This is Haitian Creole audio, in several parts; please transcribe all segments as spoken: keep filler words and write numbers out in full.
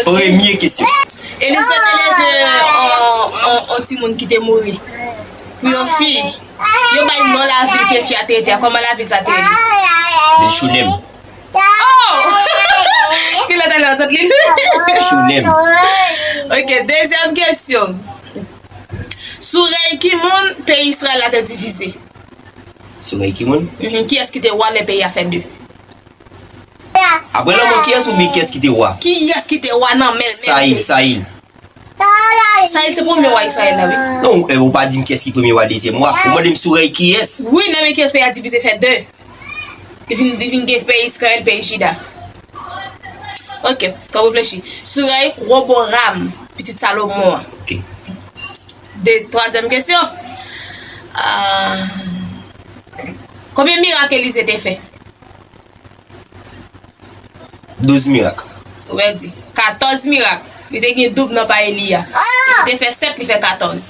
Premye kesyon. Elize te leve on, on, on timoun ki te mouri. Pou yon fi, yo bay non lavil ke fi a te rete a. Kòman lavil sa te rele? Li Chounem. Oh! Ki lè talè a sot li? Chounem. Ok, dezyèm kesyon. Sou rèy ki moun peyi Izrayèl la te divize? Sou rèy ki moun? Mhm, kiyès ki te wa lè peyi a fè de? Apre lanmò, kiyès oubyen kiyès ki te wa? Kiyès ki te wa nan men l menm? Sayil, Sayil. Sayil se premye wa Izrayèl la, wi. Non, e, ou pa di m kiyès ki premye wa, dezyèm wa. Ou mande m sou rèy kiyès? Wi, nan men kiyès peyi a divize fè de. Li vin, li vin gen peyi Izrayèl, peyi Jida. Ok, fò w reflechi. Sou rèy Woboram, pitit Salomon an. Ok. De, twazyèm kesyon. Ah, konbyen mirak Elize te fè? Douz mirak. Ou pèdi. Katòz mirak. Li te gen doub nan pa Eli a. Li te fè sèt, li fè katòz.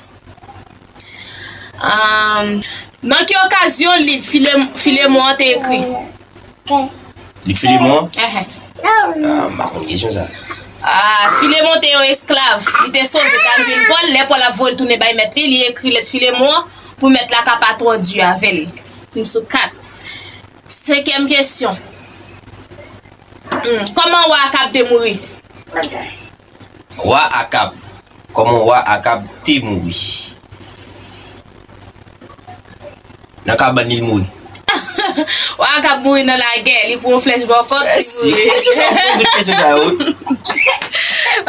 Ahn, nan ki okazyon liv File-, Filemon an te ekri? Liv Filemon an? Ehè. Ah, m pa konn kesyon sa. Ah, Filemon te yon esklav. Li te sove, t al jwenn Pòl. Lè Pòl ap voye l tounen bay mèt li, li ekri lèt Filemon an pou mèt la ka pa twò di avè l. M sou kat. Senkyèm kesyon. Hmm, kòman wa Akab te mouri? Wa Akab. Kòman wa Akab te mouri? Nan kabann li, l mouri. Wa Akab mouri nan lagè, li pran yon flèch bò kòt, li mouri. Mèsi. Kesyon sa, m poze tout kesyon sa yo, wi.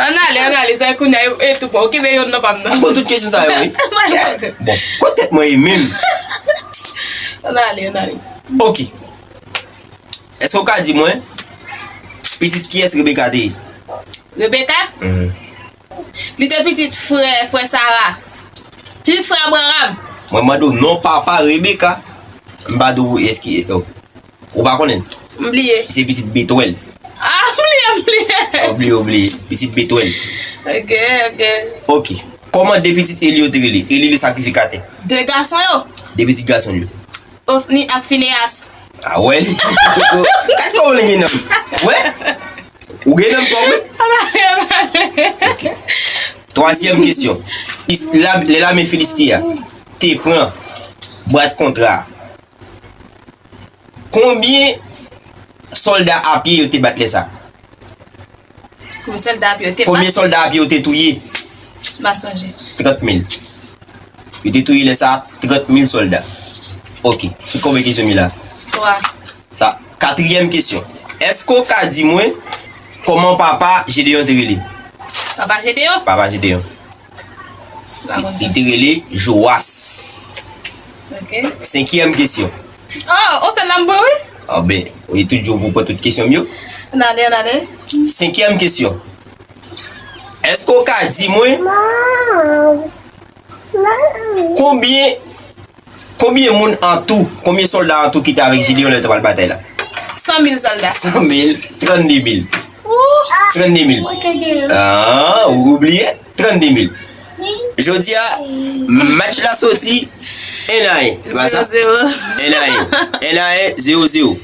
Ann ale, ann ale, sa kounye a, e, e tou bon. Okipe youn nan pa m nan. M poze tout kesyon sa yo, wi. Bon, kote tèt mwen ye menm? Ann ale, ann ale. Ok. Èske w ka di mwen, pitit kiyès Rebeka te ye? Rebeka? Mhm. Li te pitit frè, frè Sara. Pitit frè Abraram. Mwen mande w non papa Rebeka. M pa di w èske, oh, ou pa konnen? M bliye. Se pitit Betwèl. Ah, m bliye, m bliye. Ou bliye, ou bliye. Pitit Betwèl. Ok, ok. Ok. Kòman de pitit Eli yo te rele? Eli le sakrifikatè. De gason yo. De pitit gason yo. Ofni ak Fineyas. Ah, wè li. Kat kòman li gen nanm. Wè. Ou gen nanm kòm? Ok. Twazyèm kesyon. Is-, la, lè lame Filisti a te pran bwat kontra a, konbyen sòlda a pye yo te bat lè sa? Konbyen sòlda a pye yo te bat? Konbyen sòlda a pye yo te touye? M pa sonje. Trant mil. Yo te touye lè sa a trant mil sòlda. Ok. Sou konbyen kesyon m ye la? Twa. Sa, katriyèm kesyon. Èske w ka di mwen kòman papa Jedeyon te rele? Papa Jedeyon? Papa Jedeyon. M pa konn sa. Li te rele Jowas. Ok. Senkyèm kesyon. Oh, oh, sèl la m pran, wi. Ah ben, ou ye tout jou pou pran tout kesyon m yo. Ann ale, ann ale. Senkyèm kesyon. Èske w ka di mwen konbyen, konbyen moun an tou, konbyen sòlda an tou ki te avèk Jedeyon lè l te pral batay la? San mil sòlda. San mil, trannde mil. Ouh! Trannde mil. Mwen ke gen. Ah, ou bliye? Trannde mil. Jodi a, match la soti en a en. Zero zero. En a en. En a en, zero zero.